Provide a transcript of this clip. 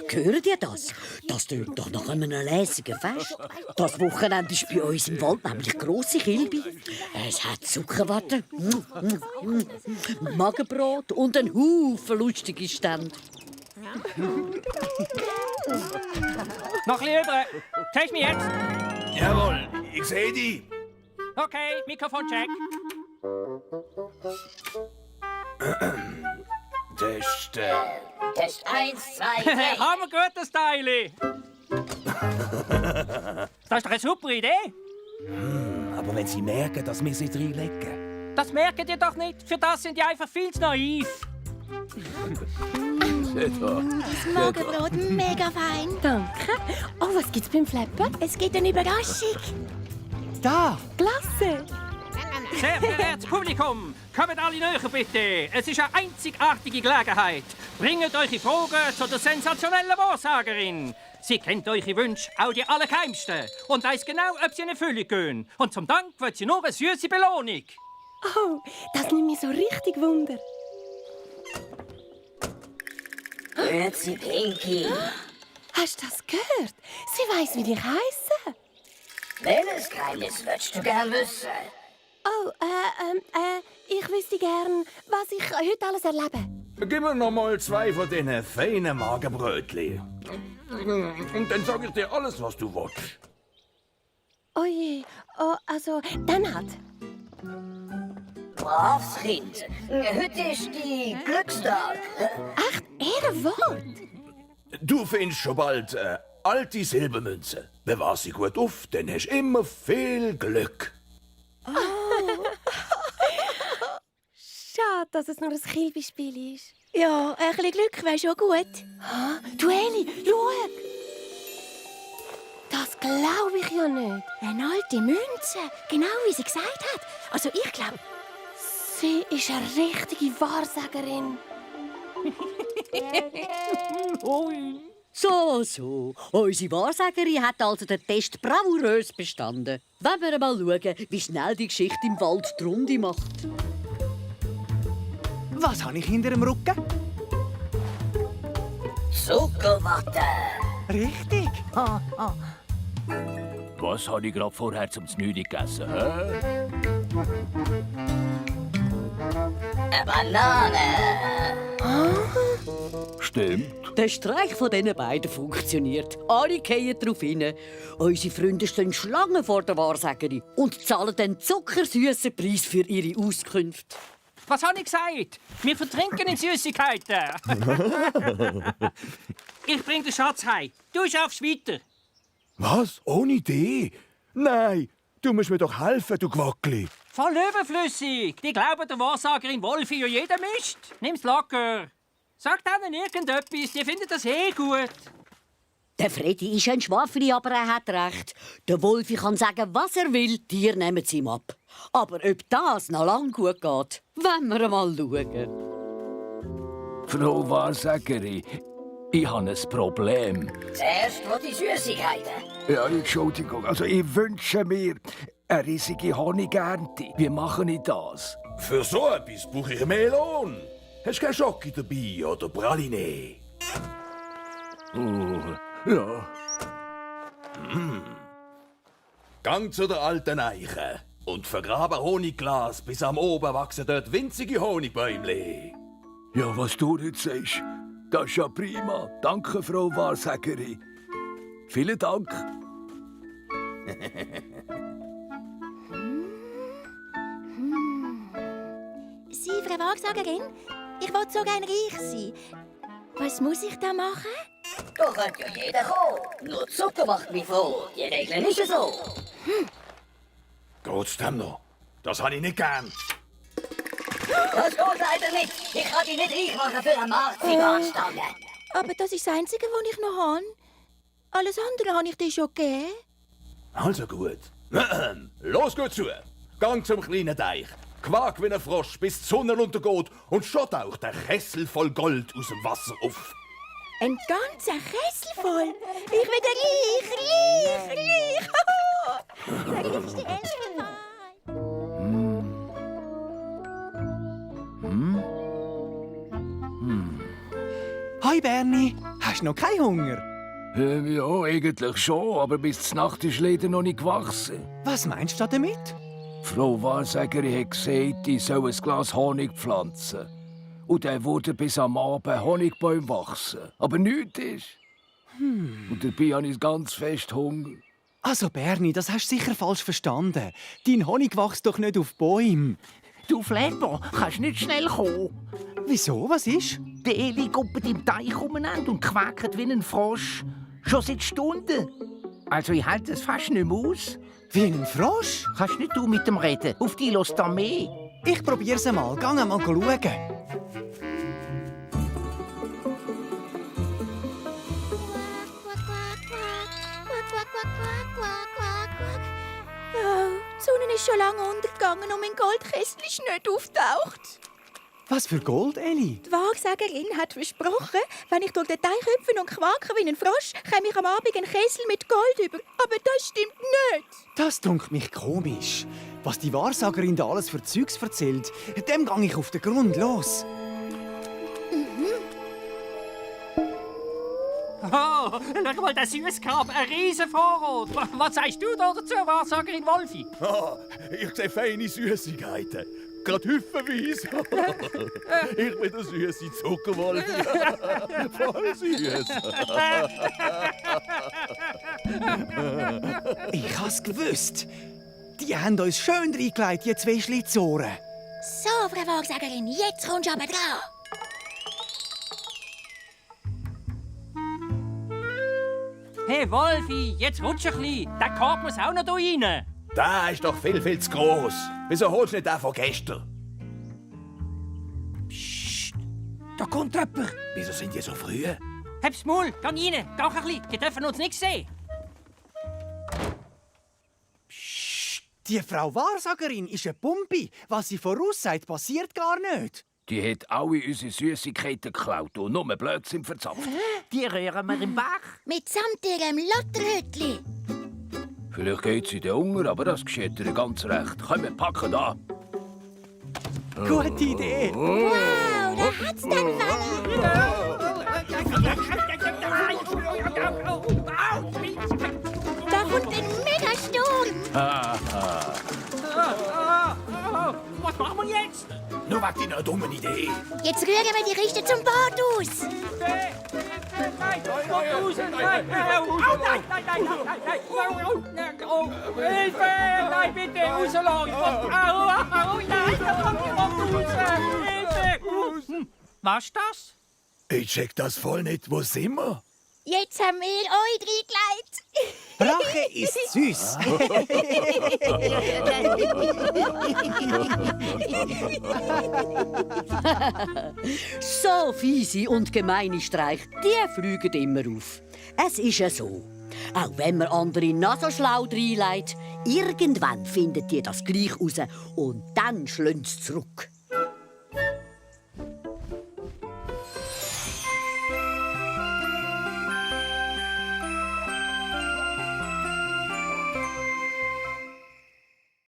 Hört ihr das? Das tönt doch nach einem lässigen Fest. Das Wochenende ist bei uns im Wald nämlich grosse Kilbe. Es hat Zuckerwatte, Magenbrot und einen Haufen lustige Stände. Noch ein bisschen über. Siehst du mich jetzt? Jawohl, ich sehe dich. Okay, Mikrofoncheck. Test. Test 1, 2, 3. Haben wir gut, das Teil. Das ist doch eine super Idee. Aber wenn Sie merken, dass wir sie reinlegen. Das merkt ihr doch nicht. Für das sind die einfach viel zu naiv. Das Magenbrot, mega fein. Danke. Oh, was gibt's beim Flappen? Es gibt eine Überraschung. Da! Klasse. Sehr verehrtes Publikum, kommt alle näher bitte. Es ist eine einzigartige Gelegenheit. Bringt eure Fragen zu der sensationellen Wahrsagerin. Sie kennt eure Wünsche, auch die allergeheimsten. Und weiss genau, ob sie in Erfüllung gehen. Und zum Dank will sie nur eine süße Belohnung. Oh, das nimmt mich so richtig Wunder. Grüezi, Pinky. Hast du das gehört? Sie weiss, wie ich heisse. Welches Geheimnis würdest du gern wissen? Oh, ich wüsste gern, was ich heute alles erlebe. Gib mir noch mal 2 von diesen feinen Magenbrötchen. Und dann sag ich dir alles, was du willst. Oh je, oh, also, dann halt. Braves Kind. Heute ist die Glückstag. Echt, Ehrenwort. Du findest schon bald alte Silbermünze. Bewahr sie gut auf, dann hast du immer viel Glück. Schade, dass es nur ein Kilbespiel ist. Ja, ein bisschen Glück wäre schon gut. Du Eli, schau! Das glaube ich ja nicht. Eine alte Münze, genau wie sie gesagt hat. Also ich glaube, sie ist eine richtige Wahrsagerin. So. Unsere Wahrsagerin hat also den Test bravourös bestanden. Wollen wir mal schauen, wie schnell die Geschichte im Wald die Runde macht. Was habe ich hinter dem Rücken? Zuckerwatte. Richtig. Was habe ich gerade vorher zum Znüdi gegessen? Hä? Eine Banane. Stimmt. Der Streich von diesen beiden funktioniert. Alle fallen darauf hin. Unsere Freunde stehen Schlangen vor der Wahrsagerin und zahlen den zuckersüßen Preis für ihre Auskünfte. Was habe ich gesagt? Wir vertrinken in Süßigkeiten. Ich bring den Schatz heim. Du schaffst weiter. Was? Ohne Idee? Nein, du musst mir doch helfen, du Gwackli. Voll überflüssig. Die glauben der Wahrsagerin Wolfi ja jeder Mist. Nimm's locker. Sag denen irgendetwas, die finden das gut. Der Freddy ist ein Schwafeli, aber er hat recht. Der Wolfi kann sagen, was er will, Tiere nehmen es ihm ab. Aber ob das noch lang gut geht, wollen wir mal schauen. Frau Wahrsagerin, ich habe ein Problem. Zuerst noch die Süßigkeiten. Ja, Entschuldigung. Also ich wünsche mir eine riesige Honigernte. Wie mache ich das? Für so etwas brauche ich einen Melon. Hast du keinen Schocke dabei oder Praline? Ja. Gang zu der alten Eiche und vergrabe Honigglas, bis am Oben wachsen dort winzige Honigbäumle. Ja, was du jetzt sagst, das ist ja prima. Danke, Frau Wahrsagerin. Vielen Dank. Sie, Frau Wahrsagerin, ich will so gerne reich sein. Was muss ich da machen? Da könnte ja jeder kommen. Nur Zucker macht mich froh. Die Regeln ist so. Geht's dem noch? Das habe ich nicht gern. Das geht leider nicht. Ich kann dich nicht reich machen für eine Marzipanstange. Aber das ist das Einzige, was ich noch habe. Alles andere habe ich dir schon gegeben. Also gut. Los geht's zu. Gang zum kleinen Teich. Quak wie ein Frosch, bis die Sonne untergeht und schon taucht der Kessel voll Gold aus dem Wasser auf. Ein ganzer Kessel voll. Ich will reich. Der liebste Elfenbein. Hi Bernie, hast du noch keinen Hunger? Ja, eigentlich schon, aber bis zur Nacht ist leider noch nicht gewachsen. Was meinst du damit? Frau Wahrsagerin hat gesagt, ich soll ein Glas Honig pflanzen. Und dann wurde bis am Abend Honigbäume wachsen. Aber nichts ist. Und dabei habe ich ganz fest Hunger. Also Bernie, das hast du sicher falsch verstanden. Dein Honig wächst doch nicht auf Bäumen. Du Flepper, kannst nicht schnell kommen. Wieso? Was ist? Der Eli guppert im Teich umeinander und quäkt wie ein Frosch. Schon seit Stunden. Also ich halte es fast nicht mehr aus. Wie ein Frosch? Kannst nicht du mit dem reden? Auf die lässt er mehr. Ich probier's einmal. Geh mal schauen. Oh, die Sonne ist schon lange untergegangen und mein Goldkessel ist nicht auftaucht. Was für Gold, Eli? Die Wahrsagerin hat versprochen, wenn ich durch den Teich hüpfe und quake wie ein Frosch, komme ich am Abend einen Kessel mit Gold über. Aber das stimmt nicht. Das dunkelt mich komisch. Was die Wahrsagerin da alles für Zeugs erzählt, dem gang ich auf den Grund los. Oh, schau mal, der Süßkram, ein riesen Vorrat. Was sagst du da dazu, Wahrsagerin Wolfi? Ah, ich sehe feine Süßigkeiten. Gerade hüffenweise. Ich bin der süße Zuckerwolf. Voll süß. Ich hab's gewusst. Die haben uns schön reingelegt, die zwei Schlitzohren. So, Frau Wahrsagerin, jetzt kommst du aber dran. Hey Wolfi, jetzt rutsch ein bisschen. Der Korb muss auch noch da rein. Der ist doch viel, viel zu gross. Wieso holst du nicht den von gestern? Da kommt jemand. Wieso sind die so früh? Hab's Maul, geh rein, geh ein bisschen. Die dürfen uns nicht sehen. Die Frau Wahrsagerin ist eine Pumpe. Was sie voraussagt, passiert gar nicht. Die hat alle unsere Süßigkeiten geklaut und nur Blödsinn verzapft. Die rühren wir im Bach. Mitsamt ihrem Lotterhütli. Vielleicht geht sie dann unter, aber das geschieht ihr ganz recht. Komm, wir packen an. Gute Idee. Wow, da hat's dann gefallen. Da kommt ein Megasturm. Was machen wir jetzt? Nur wegen deiner dummen Idee. Jetzt rühren wir die Richter zum Bad aus. Nein, raus! Nein, nein, oh, Hilfe! Nein, bitte, rauslassen! Hilfe! Was ist das? Ich check das voll nicht. Wo sind wir? Jetzt haben wir euch reingelegt. Rache ist süß. So fiese und gemeine Streiche, die fliegen immer auf. Es ist ja so. Auch wenn man andere noch so schlau reinlegt, irgendwann findet die das gleich raus und dann schlönt sie zurück.